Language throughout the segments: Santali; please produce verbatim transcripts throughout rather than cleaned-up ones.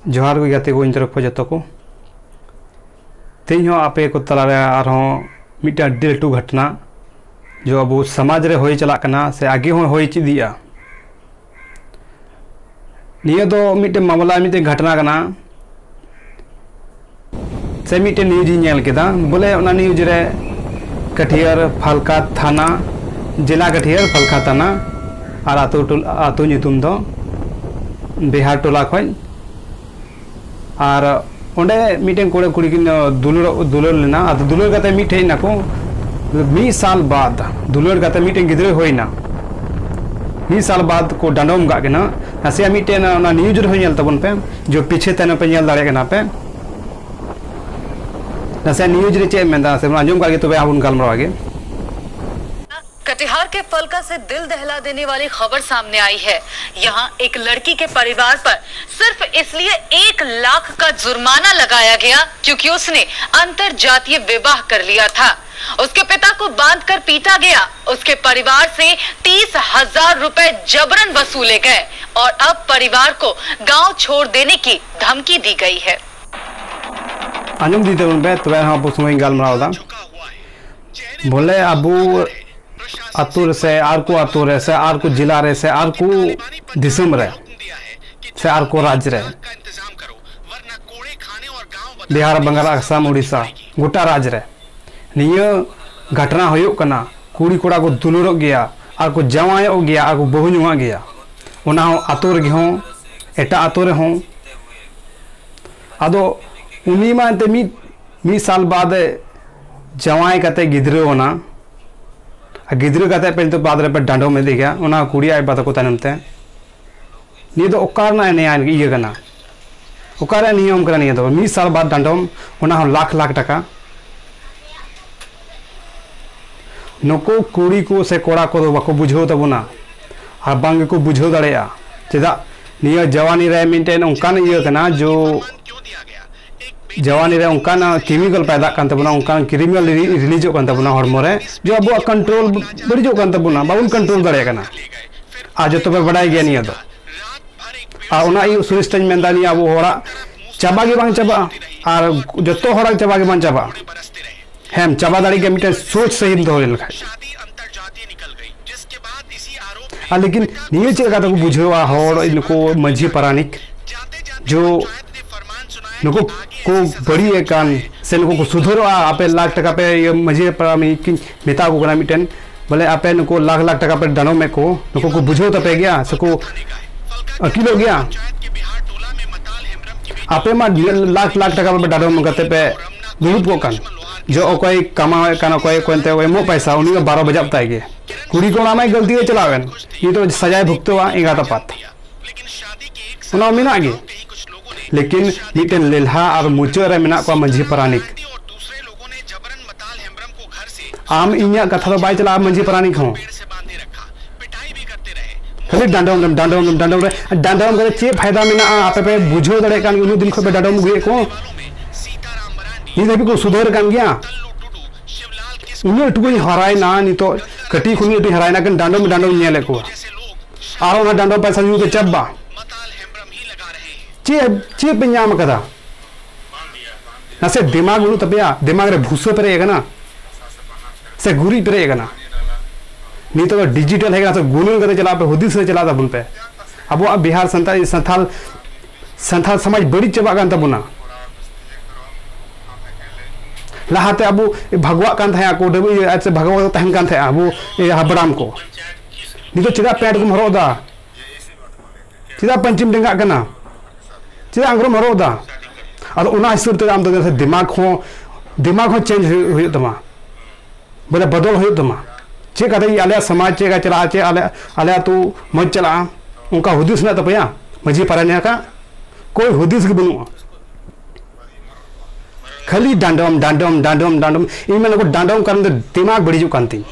ᱡᱚᱦᱟᱨ ᱜᱮ ᱜᱟᱛᱮ ᱠᱚ, ᱤᱧ ᱛᱚᱨᱚᱯ ᱠᱷᱚᱱ ᱡᱚᱛᱚ ᱠᱚ᱾ ᱛᱮᱦᱮᱧ ᱦᱚᱸ ᱟᱯᱮ ᱠᱚ ᱛᱟᱞᱟᱨᱮ ᱟᱨᱦᱚᱸ ᱢᱤᱫᱴᱟᱝ ᱟᱹᱰᱤ ᱞᱟᱹᱴᱩ ᱜᱷᱚᱴᱱᱟ, ᱡᱚ ᱟᱵᱚ ᱥᱚᱢᱟᱡᱽ ᱨᱮ ᱦᱩᱭ ᱪᱟᱞᱟᱜ ᱠᱟᱱᱟ ᱥᱮ ᱟᱜᱮ ᱦᱚᱸ ᱦᱩᱭ ᱤᱫᱤᱜᱼᱟ᱾ ᱱᱤᱭᱟᱹ ᱫᱚ ᱢᱤᱫᱴᱮᱱ ᱢᱟᱢᱞᱟ, ᱢᱤᱫᱴᱮᱱ ᱜᱷᱚᱴᱱᱟ ᱠᱟᱱᱟ, ᱥᱮ ᱢᱤᱫᱴᱮᱱ ᱱᱤᱭᱩᱡᱽ ᱤᱧ ᱧᱮᱞ ᱠᱮᱫᱟ᱾ ᱵᱚᱞᱮ, ᱚᱱᱟ ᱱᱤᱭᱩᱡᱽ ᱨᱮ ᱠᱟᱴᱷᱤᱭᱟᱨ ᱯᱷᱟᱞᱠᱟ ᱛᱷᱟᱱᱟ, ᱡᱮᱞᱟ ᱠᱟᱴᱷᱤᱭᱟᱨ ᱯᱷᱟᱞᱠᱟ ᱛᱷᱟᱱᱟ, ᱟᱨ ᱟᱛᱳ ᱴᱚᱞ-, ᱟᱛᱳ ᱧᱩᱛᱩᱢ ᱫᱚ ᱵᱤᱦᱟᱨ ᱴᱚᱞᱟ ᱠᱷᱚᱱ᱾ ᱟᱨ ᱚᱸᱰᱮ ᱢᱤᱫᱴᱮᱱ ᱠᱚᱲᱟ ᱠᱩᱲᱤ ᱠᱤᱱ, ᱟᱸ, ᱫᱩᱞᱟᱹᱲ, ᱫᱩᱞᱟᱹᱲ ᱞᱮᱱᱟ᱾ ᱟᱫᱚ ᱫᱩᱞᱟᱹᱲ ᱠᱟᱛᱮ ᱢᱤᱫ ᱴᱷᱮᱡ ᱮᱱᱟᱠᱚ᱾ ᱢᱤᱫ ᱥᱟᱞ ᱵᱟᱫ ᱫᱩᱞᱟᱹᱲ ᱠᱟᱛᱮ ᱢᱤᱫᱴᱮᱱ ᱜᱤᱫᱽᱨᱟᱹ ᱦᱩᱭᱱᱟ᱾ ᱢᱤᱫ ᱥᱟᱞ ᱵᱟᱫ ᱠᱚ ᱰᱟᱸᱰᱚᱢ ᱠᱟᱜ ᱠᱤᱱᱟ᱾ ᱱᱟᱥᱮᱭᱟᱜ ᱢᱤᱫᱴᱮᱱ ᱚᱱᱟ ᱱᱤᱭᱩᱡᱽ ᱨᱮᱦᱚᱸ ᱧᱮᱞ ᱛᱟᱵᱚᱱ ᱯᱮ, ᱡᱮ ᱯᱤᱪᱷᱮ ᱛᱟᱭᱱᱚᱢ ᱯᱮ ᱧᱮᱞ ᱫᱟᱲᱮᱭᱟᱜ ᱠᱟᱱᱟ ᱯᱮ᱾ ᱱᱟᱥᱮᱭᱟᱜ ᱱᱤᱭᱩᱡᱽ ᱨᱮ ᱪᱮᱫ ᱮ ᱢᱮᱱᱫᱟ, ᱥᱮ ᱵᱚᱱ ᱟᱸᱡᱚᱢ ᱠᱟᱜ ᱜᱮ, ᱛᱚᱵᱮ ᱟᱵᱚᱱ ᱜᱟᱞᱢᱟᱨᱟᱣ ᱜᱮ᱾ कटिहार के फलका से दिल दहला देने वाली खबर सामने आई है। यहाँ एक लड़की के परिवार पर सिर्फ इसलिए एक लाख का जुर्माना लगाया गया क्योंकि उसने अंतर जातीय विवाह कर लिया था। उसके पिता को बांधकर पीटा गया, उसके परिवार से तीस हजार रुपए जबरन वसूले गए और अब परिवार को गांव छोड़ देने की धमकी दी गई है। ᱟᱸᱡᱚᱢ ᱤᱫᱤ ᱛᱟᱵᱚᱱ ᱯᱮ, ᱛᱚᱵᱮ ᱦᱚᱸ ᱟᱵᱚ ᱥᱚᱸᱜᱮ ᱤᱧ ᱜᱟᱞᱢᱟᱨᱟᱣ ᱮᱫᱟ᱾ ᱵᱚᱞᱮ, ᱟᱵᱚ ᱟᱛᱳ ᱨᱮ ᱥᱮ ᱟᱨ ᱠᱚ ᱟᱛᱳ ᱨᱮ ᱥᱮ ᱟᱨ ᱠᱚ ᱡᱮᱞᱟ ᱨᱮ ᱥᱮ ᱟᱨ ᱠᱚ ᱫᱤᱥᱚᱢ ᱨᱮ ᱥᱮ ᱟᱨ ᱠᱚ ᱨᱟᱡᱽ ᱨᱮ ᱵᱤᱦᱟᱨ, ᱵᱟᱝᱜᱟᱞ, ᱟᱥᱟᱢ, ᱩᱲᱤᱥᱥᱟ, ᱜᱚᱴᱟ ᱨᱟᱡᱽ ᱨᱮ ᱱᱤᱭᱟᱹ ᱜᱷᱚᱴᱱᱟ ᱦᱩᱭᱩᱜ ᱠᱟᱱᱟ᱾ ᱠᱩᱲᱤ ᱠᱚᱲᱟ ᱠᱚ ᱫᱩᱞᱟᱹᱲᱚᱜ ᱜᱮᱭᱟ ᱟᱨ ᱠᱚ ᱡᱟᱶᱟᱭᱚᱜ ᱜᱮᱭᱟ ᱟᱨ ᱠᱚ ᱵᱟᱹᱦᱩ ᱧᱩᱣᱟᱜ ᱜᱮᱭᱟ, ᱚᱱᱟ ᱦᱚᱸ ᱟᱛᱳ ᱨᱮᱜᱮ ᱦᱚᱸ, ᱮᱴᱟᱜ ᱟᱛᱳ ᱨᱮᱦᱚᱸ᱾ ᱟᱫᱚ ᱩᱱᱤ ᱢᱟ ᱮᱱᱛᱮ ᱢᱤᱫ, ᱢᱤᱫ ᱥᱟᱞ ᱵᱟᱫᱮ ᱡᱟᱶᱟᱭ ᱠᱟᱛᱮ ᱜᱤᱫᱽᱨᱟᱹ ᱚᱱᱟ, ᱟᱨ ᱜᱤᱫᱽᱨᱟᱹ ᱠᱟᱛᱮ ᱯᱮ ᱱᱤᱛᱚᱜ ᱵᱟᱫ ᱨᱮᱯᱮ ᱰᱟᱸᱰᱚᱢ ᱤᱫᱤ ᱜᱮᱭᱟ ᱚᱱᱟ ᱠᱩᱲᱤ ᱟᱡ ᱵᱟᱵᱟ ᱛᱟᱠᱚ ᱛᱟᱭᱱᱚᱢ ᱛᱮ᱾ ᱱᱤᱭᱟᱹ ᱫᱚ ᱚᱠᱟ ᱨᱮᱱᱟᱜ ᱱᱮᱭᱟᱭ ᱤᱭᱟᱹ ᱠᱟᱱᱟ? ᱚᱠᱟᱨᱮ ᱱᱤᱭᱚᱢ ᱠᱟᱱᱟ ᱱᱤᱭᱟᱹ ᱫᱚ? ᱢᱤᱫ ᱥᱟᱞ ᱵᱟᱫ ᱰᱟᱸᱰᱚᱢ, ᱚᱱᱟ ᱦᱚᱸ ᱞᱟᱠᱷ ᱞᱟᱠᱷ ᱴᱟᱠᱟ᱾ ᱱᱩᱠᱩ ᱠᱩᱲᱤ ᱠᱚ ᱥᱮ ᱠᱚᱲᱟ ᱠᱚᱫᱚ ᱵᱟᱠᱚ ᱵᱩᱡᱷᱟᱹᱣ ᱛᱟᱵᱚᱱᱟ ᱟᱨ ᱵᱟᱝ ᱜᱮᱠᱚ ᱵᱩᱡᱷᱟᱹᱣ ᱫᱟᱲᱮᱭᱟᱜᱼᱟ᱾ ᱪᱮᱫᱟᱜ? ᱱᱤᱭᱟᱹ ᱡᱟᱣᱟᱱᱤ ᱨᱮ ᱢᱤᱫᱴᱮᱱ ᱚᱱᱠᱟᱱ ᱤᱭᱟᱹ ᱠᱟᱱᱟ, ᱡᱚ ᱡᱟᱣᱟᱱᱤ ᱨᱮ ᱚᱱᱠᱟᱱ chemical ᱯᱟᱭᱫᱟᱜ ᱠᱟᱱ ᱛᱟᱵᱚᱱᱟ, ᱚᱱᱠᱟᱱ chemical ᱨᱤ-, ᱨᱤᱞᱤᱡᱚᱜ ᱠᱟᱱ ᱛᱟᱵᱚᱱᱟ ᱦᱚᱲᱢᱚ ᱨᱮ, ᱡᱚ ᱟᱵᱚᱣᱟᱜ control ᱵᱟᱹᱲᱤᱡᱚᱜ ᱠᱟᱱ ᱛᱟᱵᱚᱱᱟ, ᱵᱟᱵᱚᱱ control ᱫᱟᱲᱮᱭᱟᱜ ᱠᱟᱱᱟ᱾ ᱟᱨ ᱡᱚᱛᱚ ᱯᱮ ᱵᱟᱰᱟᱭ ᱜᱮᱭᱟ ᱱᱤᱭᱟᱹ ᱫᱚ᱾ ᱟᱨ ᱚᱱᱟ ᱤᱭᱟᱹ ᱥᱩᱨᱮᱥ ᱛᱟᱧ ᱢᱮᱱᱫᱟ, ᱱᱤᱭᱟᱹ ᱟᱵᱚ ᱦᱚᱲᱟᱜ ᱪᱟᱵᱟ ᱜᱮ ᱵᱟᱝ ᱪᱟᱵᱟᱜᱼᱟ, ᱟᱨ ᱡᱚᱛᱚ ᱦᱚᱲᱟᱜ ᱪᱟᱵᱟ ᱜᱮ ᱵᱟᱝ ᱪᱟᱵᱟᱜᱼᱟ᱾ ᱦᱮᱸ, ᱪᱟᱵᱟ ᱫᱟᱲᱮ ᱜᱮᱭᱟ ᱢᱤᱫᱴᱮᱱ ᱥᱳᱪ ᱥᱟᱹᱦᱤᱢ ᱫᱚᱦᱚ ᱞᱮᱱᱠᱷᱟᱡ᱾ ᱟᱨ ᱞᱮᱠᱤᱱ ᱱᱤᱭᱟᱹ ᱪᱮᱫ ᱞᱮᱠᱟ ᱛᱮᱠᱚ ᱵᱩᱡᱷᱟᱹᱣᱟ ᱦᱚᱲ, ᱱᱩᱠᱩ ᱢᱟᱹᱡᱷᱤ ᱯᱟᱨᱟᱱᱤᱠ, ᱡᱚ ᱱᱩᱠᱩ ᱠᱚ ᱵᱟᱹᱲᱤᱡ ᱮᱫ ᱠᱟᱱ ᱥᱮ ᱱᱩᱠᱩ ᱠᱚ ᱥᱩᱫᱷᱟᱹᱨᱚᱜᱼᱟ, ᱟᱯᱮ ᱞᱟᱠᱷ ᱴᱟᱠᱟ ᱯᱮ, ᱤᱭᱟᱹ, ᱢᱟᱹᱡᱷᱤ ᱯᱟᱨᱟᱱᱤᱠ ᱢᱮᱛᱟ ᱠᱚ ᱠᱟᱱᱟ ᱢᱤᱫᱴᱮᱱ, ᱵᱚᱞᱮ ᱟᱯᱮ ᱱᱩᱠᱩ ᱞᱟᱠᱷ ᱞᱟᱠᱷ ᱴᱟᱠᱟ ᱯᱮ ᱰᱟᱸᱰᱚᱢᱮᱫ ᱠᱚ, ᱱᱩᱠᱩ ᱠᱚ ᱵᱩᱡᱷᱟᱹᱣ ᱛᱟᱯᱮ ᱜᱮᱭᱟ ᱥᱮᱠᱚ ᱟᱹᱠᱤᱞᱚᱜ ᱜᱮᱭᱟ? ᱟᱯᱮ ᱢᱟ ᱞᱟᱠᱷ ᱞᱟᱠᱷ ᱴᱟᱠᱟ ᱯᱮ ᱰᱟᱸᱰᱚᱢ ᱠᱟᱛᱮ ᱯᱮ ᱫᱩᱲᱩᱵ ᱠᱚᱜ ᱠᱟᱱ, ᱡᱚ ᱚᱠᱚᱭ ᱠᱟᱢᱟᱣᱮᱫ ᱠᱟᱱ, ᱚᱠᱚᱭ ᱚᱠᱚᱭ ᱛᱮ ᱮᱢᱚᱜ ᱯᱟᱭᱥᱟ, ᱩᱱᱤ ᱢᱟ ᱵᱟᱨᱚ ᱵᱟᱡᱟᱜ ᱛᱟᱭ ᱜᱮ᱾ ᱠᱩᱲᱤ ᱠᱚᱲᱟ ᱢᱟᱭ ᱜᱟᱹᱞᱛᱤ ᱨᱮ ᱪᱟᱞᱟᱣᱮᱱ, ᱱᱤᱛᱚᱜ ᱥᱟᱡᱟᱭ ᱵᱷᱩᱜᱛᱟᱹᱣᱟ ᱮᱸᱜᱟᱛ ᱟᱯᱟᱛ᱾ ᱚᱱᱟ ᱢᱟ ᱢᱮᱱᱟᱜ ᱜᱮ, ᱞᱮᱠᱤᱱ ᱢᱤᱫᱴᱮᱱ ᱞᱮᱞᱦᱟ ᱟᱨ ᱢᱩᱪᱟᱹᱫ ᱨᱮ ᱢᱮᱱᱟᱜ ᱠᱚᱣᱟ ᱢᱟᱹᱡᱷᱤ ᱯᱟᱨᱟᱱᱤᱠ᱾ ᱟᱢ ᱤᱧᱟᱹᱜ ᱠᱟᱛᱷᱟ ᱫᱚ ᱵᱟᱭ ᱪᱟᱞᱟᱜᱼᱟ ᱢᱟᱹᱡᱷᱤ ᱯᱟᱨᱟᱱᱤᱠ ᱦᱚᱸ᱾ ᱠᱷᱟᱹᱞᱤ ᱰᱟᱸᱰᱚᱢ ᱨᱮᱢ, ᱰᱟᱸᱰᱚᱢ ᱨᱮᱢ, ᱰᱟᱸᱰᱚᱢ ᱨᱮ, ᱰᱟᱸᱰᱚᱢ ᱠᱟᱛᱮ ᱪᱮᱫ ᱯᱷᱟᱭᱫᱟ ᱢᱮᱱᱟᱜᱼᱟ? ᱟᱯᱮ ᱯᱮ ᱵᱩᱡᱷᱟᱹᱣ ᱫᱟᱲᱮᱭᱟᱜ ᱠᱟᱱ ᱜᱮ, ᱩᱱᱟᱹᱜ ᱫᱤᱱ ᱠᱷᱚᱱ ᱯᱮ ᱰᱟᱸᱰᱚᱢ ᱟᱹᱜᱩᱭᱮᱫ ᱠᱚ, ᱱᱤᱛ ᱫᱷᱟᱹᱵᱤᱡ ᱠᱚ ᱥᱩᱫᱷᱟᱹᱨ ᱠᱟᱱ ᱜᱮᱭᱟ? ᱩᱱᱟᱹᱜ ᱴᱩᱠᱩᱧ ᱦᱟᱨᱟᱭᱮᱱᱟ, ᱱᱤᱛᱚᱜ ᱠᱟᱹᱴᱤᱡ ᱠᱷᱚᱱ ᱩᱱᱟᱹᱜ ᱴᱩᱠᱩᱧ ᱦᱟᱨᱟᱭᱮᱱᱟ, ᱠᱤᱱ ᱰᱟᱸᱰᱚᱢ, ᱰᱟᱸᱰᱚᱢ ᱧᱮᱞᱮᱫ ᱠᱚᱣᱟ, ᱟᱨ ᱚᱱᱟ ᱰᱟᱸᱰᱚᱢ ᱯᱚᱭᱥᱟ ᱧᱩ ᱛᱮ ᱪᱟᱵᱟ᱾ ᱪᱮᱫ, ᱪᱮᱫ ᱯᱮ ᱧᱟᱢ ᱠᱟᱫᱟ? ᱱᱟᱥᱮ ᱫᱤᱢᱟᱜᱽ ᱵᱟᱹᱱᱩᱜ ᱛᱟᱯᱮᱭᱟ? ᱫᱤᱢᱟᱜᱽ ᱨᱮ ᱵᱷᱩᱥᱟᱹ ᱯᱮᱨᱮᱡ ᱟᱠᱟᱱᱟ ᱥᱮ ᱜᱩᱨᱤᱡ ᱯᱮᱨᱮᱡ ᱟᱠᱟᱱᱟ? ᱱᱤᱛᱚᱜ ᱫᱚ ᱰᱤᱡᱤᱴᱟᱞ ᱦᱮᱡ ᱟᱠᱟᱱᱟ, ᱥᱮ ᱜᱩᱱᱟᱹᱱ ᱠᱟᱛᱮ ᱪᱟᱞᱟᱜ ᱯᱮ, ᱦᱩᱫᱤᱥ ᱨᱮ ᱪᱟᱞᱟᱜ ᱛᱟᱵᱚᱱ ᱯᱮ᱾ ᱟᱵᱚᱣᱟᱜ ᱵᱤᱦᱟᱨ ᱥᱟᱱᱛᱟᱲ, ᱥᱟᱱᱛᱟᱞ, ᱥᱟᱱᱛᱟᱲ ᱥᱚᱢᱟᱡᱽ ᱵᱟᱹᱲᱤᱡ ᱪᱟᱵᱟᱜ ᱠᱟᱱ ᱛᱟᱵᱚᱱᱟ᱾ ᱞᱟᱦᱟᱛᱮ ᱟᱵᱚ ᱵᱷᱟᱜᱽᱣᱟᱜ ᱠᱟᱱ ᱛᱟᱦᱮᱸᱜᱼᱟ ᱠᱚ, ᱰᱟᱹᱵᱽᱨᱟᱹ ᱤᱭᱟᱹ, ᱟᱨ ᱥᱮ ᱵᱷᱟᱜᱽᱣᱟᱜ ᱛᱟᱦᱮᱱ ᱠᱟᱱ ᱛᱟᱦᱮᱸᱜᱼᱟ ᱟᱵᱚ, ᱤᱭᱟᱹ, ᱦᱟᱯᱲᱟᱢ ᱠᱚ᱾ ᱱᱤᱛᱚᱜ ᱪᱮᱫᱟᱜ ᱯᱮᱱᱴ ᱠᱚᱢ ᱦᱚᱨᱚᱜ ᱮᱫᱟ? ᱪᱮᱫᱟᱜ ᱯᱟᱹᱧᱪᱤᱢ ᱰᱮᱸᱜᱟᱜ ᱠᱟᱱᱟ? ᱪᱮᱫᱟᱜ ᱟᱝᱨᱚᱢ ᱦᱚᱨᱚᱜ ᱮᱫᱟ? ᱟᱫᱚ ᱚᱱᱟ ᱦᱤᱥᱟᱹᱵ ᱛᱮ ᱟᱢ ᱫᱚ ᱫᱤᱢᱟᱜᱽ ᱦᱚᱸ, ᱫᱤᱢᱟᱜᱽ ᱦᱚᱸ ᱪᱮᱧᱡᱽ ᱦᱩᱭᱩᱜ, ᱦᱩᱭᱩᱜ ᱛᱟᱢᱟ, ᱵᱚᱞᱮ ᱵᱚᱫᱚᱞ ᱦᱩᱭᱩᱜ ᱛᱟᱢᱟ᱾ ᱪᱮᱫ ᱠᱟᱛᱮ ᱟᱞᱮᱭᱟᱜ ᱥᱚᱢᱟᱡᱽ ᱪᱮᱫ ᱞᱮᱠᱟ ᱪᱟᱞᱟᱜᱼᱟ, ᱪᱮᱫ ᱟᱞᱮ, ᱟᱞᱮ ᱟᱹᱛᱩ ᱢᱚᱡᱽ ᱪᱟᱞᱟᱜᱼᱟ, ᱚᱱᱠᱟ ᱦᱩᱫᱤᱥ ᱢᱮᱱᱟᱜ ᱛᱟᱯᱮᱭᱟ ᱢᱟᱹᱡᱷᱤ ᱯᱟᱨᱟᱱᱤᱠ ᱟᱜ? ᱠᱳᱭ ᱦᱩᱫᱤᱥ ᱜᱮ ᱵᱟᱹᱱᱩᱜᱼᱟ᱾ ᱠᱷᱟᱹᱞᱤ ᱰᱟᱸᱰᱚᱢ, ᱰᱟᱸᱰᱚᱢ, ᱰᱟᱸᱰᱚᱢ, ᱰᱟᱸᱰᱚᱢ᱾ ᱤᱧ ᱢᱮᱱᱟ ᱠᱚ ᱰᱟᱸᱰᱚᱢ ᱠᱟᱨᱚᱱ ᱛᱮ ᱫᱤᱢᱟᱜᱽ ᱵᱟᱹᱲᱤᱡᱚᱜ ᱠᱟᱱ ᱛᱤᱧ᱾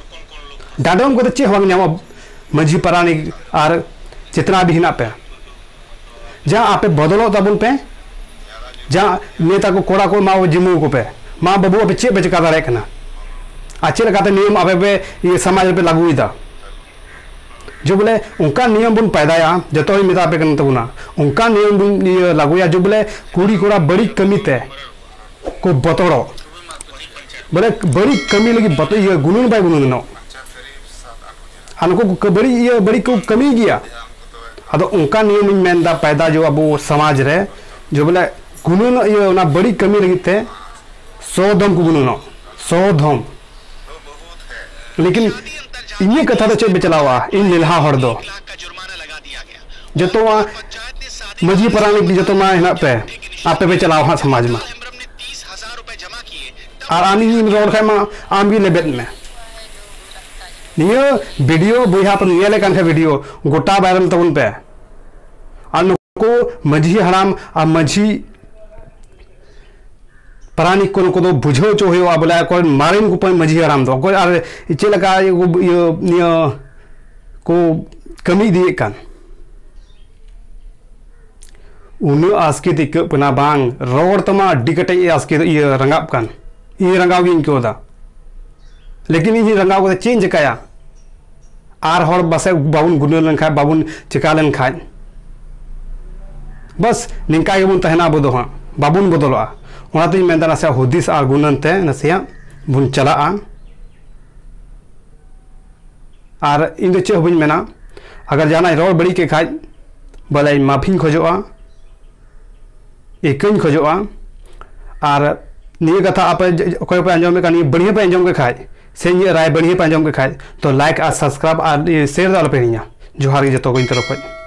ᱰᱟᱸᱰᱚᱢ ᱠᱟᱛᱮ ᱪᱮᱫ ᱦᱚᱸ ᱵᱟᱝ ᱧᱟᱢᱚᱜᱼᱟ᱾ ᱢᱟᱹᱡᱷᱤ ᱯᱟᱨᱟᱱᱤᱠ ᱟᱨ ᱪᱮᱛᱱᱟ ᱵᱤᱦᱤᱱᱟᱜ ᱯᱮ᱾ ᱡᱟ ᱟᱯᱮ ᱵᱚᱫᱚᱞᱚᱜ ᱛᱟᱵᱚᱱ ᱯᱮ᱾ ᱡᱟ ᱱᱮᱛᱟ ᱠᱚ, ᱠᱚᱲᱟ ᱠᱚ ᱮᱢᱟ ᱠᱚ, ᱡᱤᱢᱟᱹᱣ ᱠᱚᱯᱮ᱾ ᱢᱟ ᱵᱟᱹᱵᱩ, ᱟᱯᱮ ᱪᱮᱫ ᱯᱮ ᱪᱮᱠᱟ ᱫᱟᱲᱮᱭᱟᱜ ᱠᱟᱱᱟ? ᱟᱨ ᱪᱮᱫ ᱞᱮᱠᱟᱛᱮ ᱱᱤᱭᱚᱢ ᱟᱯᱮ ᱯᱮ, ᱤᱭᱟᱹ, ᱥᱚᱢᱟᱡᱽ ᱨᱮᱯᱮ ᱞᱟᱹᱜᱩᱭᱮᱫᱟ? ᱡᱮ ᱵᱚᱞᱮ ᱚᱱᱠᱟ ᱱᱤᱭᱚᱢ ᱵᱚᱱ ᱯᱟᱭᱫᱟᱭᱟ, ᱡᱚᱛᱚ ᱦᱚᱲᱤᱧ ᱢᱮᱛᱟ ᱯᱮ ᱠᱟᱱ ᱛᱟᱵᱚᱱᱟ, ᱚᱱᱠᱟ ᱱᱤᱭᱚᱢ ᱵᱚᱱ ᱤᱭᱟᱹ ᱞᱟᱹᱜᱩᱭᱟ ᱡᱮ ᱵᱚᱞᱮ ᱠᱩᱲᱤ ᱠᱚᱲᱟ ᱵᱟᱹᱲᱤᱡ ᱠᱟᱹᱢᱤ ᱛᱮ ᱠᱚ ᱵᱚᱛᱚᱨᱚᱜ, ᱵᱚᱞᱮ ᱵᱟᱹᱲᱤᱡ ᱠᱟᱹᱢᱤ ᱞᱟᱹᱜᱤᱫ ᱵᱚᱛᱚᱨ ᱤᱭᱟᱹ ᱜᱩᱱᱟᱹᱱ ᱵᱟᱭ ᱜᱩᱱᱟᱹᱱᱚᱜ᱾ ᱟᱨ ᱱᱩᱠᱩ ᱠᱚ ᱵᱟᱹᱲᱤᱡ ᱤᱭᱟᱹ ᱵᱟᱹᱲᱤᱡ ᱠᱚ ᱠᱟᱹᱢᱤ ᱜᱮᱭᱟ᱾ ᱟᱫᱚ ᱚᱱᱠᱟ ᱱᱤᱭᱚᱢ ᱤᱧ ᱢᱮᱱᱫᱟ ᱯᱟᱭᱫᱟ ᱡᱮ ᱟᱵᱚ ᱥᱚᱢᱟᱡᱽ ᱨᱮ ᱡᱮ ᱵᱚᱞᱮ ᱜᱩᱱᱟᱹᱱᱚᱜ ᱤᱭᱟᱹ ᱚᱱᱟ ᱵᱟᱹᱲᱤᱡ ᱠᱟᱹᱢᱤ ᱞᱟᱹᱜᱤᱫ ᱛᱮ ᱥᱚ ᱫᱷᱚᱢ ᱠᱚ ᱜᱩᱱᱟᱹᱱᱚᱜ, ᱥᱚ ᱫᱷᱚᱢ᱾ ᱞᱮᱠᱤᱱ ᱤᱧᱟᱹᱜ ᱠᱟᱛᱷᱟ ᱫᱚ ᱪᱮᱫ ᱯᱮ ᱪᱟᱞᱟᱣᱟ, ᱤᱧ ᱞᱮᱞᱦᱟ ᱦᱚᱲ ᱫᱚ ᱡᱚᱛᱚ ᱢᱟ ᱢᱟᱹᱡᱷᱤ ᱯᱟᱨᱟᱱᱤᱠ ᱡᱚᱛᱚ ᱢᱟ ᱦᱮᱱᱟᱜ ᱯᱮ, ᱟᱯᱮ ᱯᱮ ᱪᱟᱞᱟᱣᱟ ᱦᱟᱸᱜ ᱥᱚᱢᱟᱡᱽ ᱢᱟ᱾ ᱟᱨ ᱟᱢ ᱤᱧ ᱨᱚᱲ ᱠᱷᱟᱡ ᱢᱟ ᱟᱢ ᱜᱮ ᱞᱮᱵᱮᱫ ᱢᱮ᱾ ᱱᱤᱭᱟᱹ ᱵᱷᱤᱰᱤᱭᱳ ᱵᱚᱭᱦᱟ ᱯᱮ ᱧᱮᱞᱮᱫ ᱠᱟᱱ ᱠᱷᱟᱡ ᱵᱷᱤᱰᱤᱭᱳ ᱜᱚᱴᱟ ᱵᱟᱭᱨᱟᱞ ᱛᱟᱵᱚᱱ ᱯᱮ᱾ ᱟᱨ ᱱᱩᱠᱩ ᱢᱟᱹᱡᱷᱤ ᱦᱟᱲᱟᱢ ᱟᱨ ᱢᱟᱹᱡᱷᱤ ᱯᱟᱨᱟᱱᱤᱠ ᱠᱚ ᱱᱩᱠᱩ ᱫᱚ ᱵᱩᱡᱷᱟᱹᱣ ᱦᱚᱪᱚ ᱦᱩᱭᱩᱜᱼᱟ, ᱵᱚᱞᱮ ᱚᱠᱚᱭ ᱢᱟᱨᱮᱱ ᱠᱚ ᱢᱟᱹᱡᱷᱤ ᱦᱟᱲᱟᱢ ᱫᱚ ᱚᱠᱚᱭ ᱟᱨ ᱪᱮᱫ ᱞᱮᱠᱟ ᱤᱭᱟᱹ, ᱤᱭᱟᱹ, ᱱᱤᱭᱟᱹ ᱠᱚ ᱠᱟᱹᱢᱤ ᱤᱫᱤᱭᱮᱫ ᱠᱟᱱ᱾ ᱩᱱᱟᱹᱜ ᱟᱥᱠᱮᱛ ᱟᱹᱭᱠᱟᱹᱜ ᱠᱟᱱᱟ ᱵᱟᱝ, ᱨᱚᱲ ᱛᱮᱢᱟ ᱟᱹᱰᱤ ᱠᱮᱴᱮᱡ ᱟᱥᱠᱮᱛ ᱤᱭᱟᱹ ᱨᱟᱸᱜᱟᱣ ᱠᱟᱱ, ᱤᱧ ᱨᱟᱸᱜᱟᱣ ᱜᱤᱧ ᱟᱹᱭᱠᱟᱹᱣ ᱮᱫᱟ᱾ ᱞᱮᱠᱤᱱ ᱤᱧ ᱨᱟᱸᱜᱟᱣ ᱠᱟᱛᱮ ᱪᱮᱫ ᱤᱧ ᱪᱮᱠᱟᱭᱟ? ᱟᱨ ᱦᱚᱲ ᱯᱟᱥᱮᱡ ᱵᱟᱵᱚᱱ ᱜᱩᱱᱟᱹᱣ ᱞᱮᱱᱠᱷᱟᱡ, ᱵᱟᱵᱚᱱ ᱪᱮᱠᱟ ᱞᱮᱱᱠᱷᱟᱡ, ᱵᱟᱥ ᱱᱤᱝᱠᱟ ᱜᱮᱵᱚᱱ ᱛᱟᱦᱮᱱᱟ ᱟᱵᱚ ᱫᱚ ᱦᱟᱸᱜ, ᱵᱟᱵᱚᱱ ᱵᱚᱫᱚᱞᱚᱜᱼᱟ᱾ ᱚᱱᱟᱛᱤᱧ ᱢᱮᱱᱫᱟ ᱱᱟᱥᱮᱭᱟᱜ ᱦᱩᱫᱤᱥ ᱟᱨ ᱜᱩᱱᱟᱹᱱ ᱛᱮ ᱱᱟᱥᱮᱭᱟᱜ ᱵᱚᱱ ᱪᱟᱞᱟᱜᱼᱟ᱾ ᱟᱨ ᱤᱧ ᱫᱚ ᱪᱮᱫ ᱦᱚᱸ ᱵᱟᱹᱧ ᱢᱮᱱᱟ᱾ ᱟᱜᱟᱨ ᱡᱟᱦᱟᱱᱟᱜ ᱤᱧ ᱨᱚᱲ ᱵᱟᱹᱲᱤᱡ ᱠᱮᱫ ᱠᱷᱟᱡ, ᱵᱚᱞᱮ ᱤᱧ ᱢᱟᱯᱷᱤᱧ ᱠᱷᱚᱡᱚᱜᱼᱟ, ᱤᱠᱟᱹᱧ ᱠᱷᱚᱡᱚᱜᱼᱟ᱾ ᱟᱨ ᱱᱤᱭᱟᱹ ᱠᱟᱛᱷᱟ ᱟᱯᱮ ᱡ-, ᱚᱠᱚᱭ ᱯᱮ ᱟᱸᱡᱚᱢᱮᱫ ᱠᱟᱱ, ᱱᱤᱭᱟᱹ ᱵᱟᱹᱲᱤᱡ ᱯᱮ ᱟᱸᱡᱚᱢ ᱠᱮᱫ ᱠᱷᱟᱡ, ᱥᱮ ᱤᱧᱟᱹᱜ ᱨᱟᱭ ᱵᱟᱹᱲᱤᱡ ᱯᱮ ᱟᱸᱡᱚᱢ ᱠᱮᱫ ᱠᱷᱟᱡ, ᱛᱚ like ᱟᱨ subscribe ᱟᱨ share ᱫᱚ ᱟᱞᱚᱯᱮ ᱦᱤᱲᱤᱧᱟ᱾ ᱡᱚᱦᱟᱨ ᱜᱮ ᱡᱚᱛᱚ ᱠᱚ ᱤᱧ ᱛᱚᱨᱚᱯ ᱠᱷᱚᱡ᱾